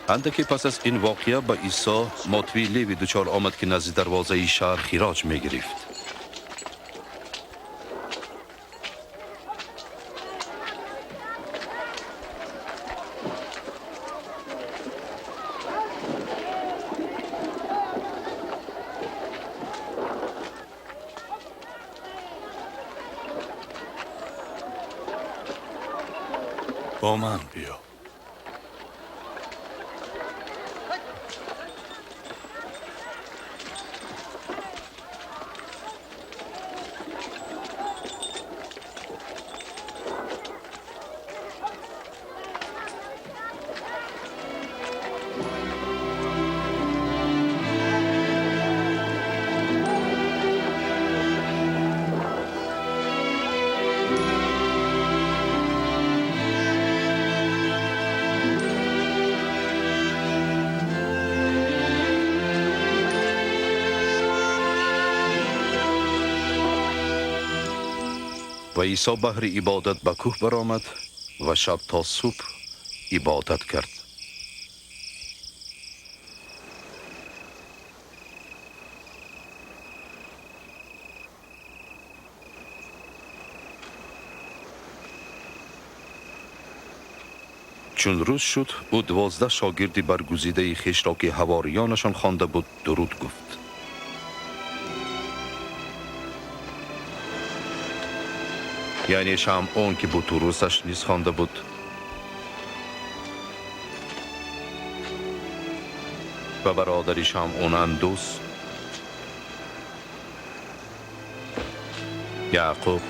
Андаке пас аз ин воқеа ба Исо Матвий Леви дучор омад, ки назди дарвозаи шаҳр хироҷ мегирифт. Бо ман биё. Ва Исо баҳри ибодат ба кӯҳ баромад ва шаб то субҳ ибодат кард. Чун рӯз шуд, ӯ 12 шогирди баргузидаи хешро, ки ҳавориёнашон хонда буд, дуруд гуфт. Яъне Шамъон, ки Бутурусаш низ хонда буд, ва бародари Шамъон Андус, Яъқуб,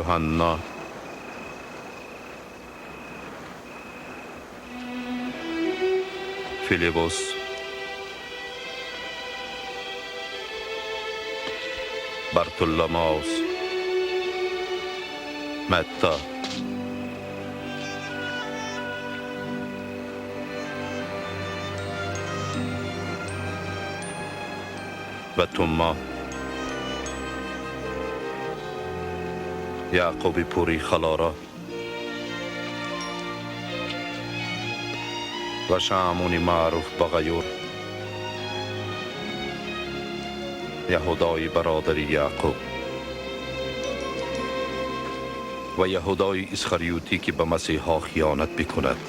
Юҳанно, Филиппос, Бартоломеус, Матта, ва Тумма, Яъқуби пури халора ва Шамъуни маъруф ба Ғаюр, Яҳудои бародари Яъқуб ва Яҳудои Исхариютӣ, ки ба Масеҳо хиёнат бикунад.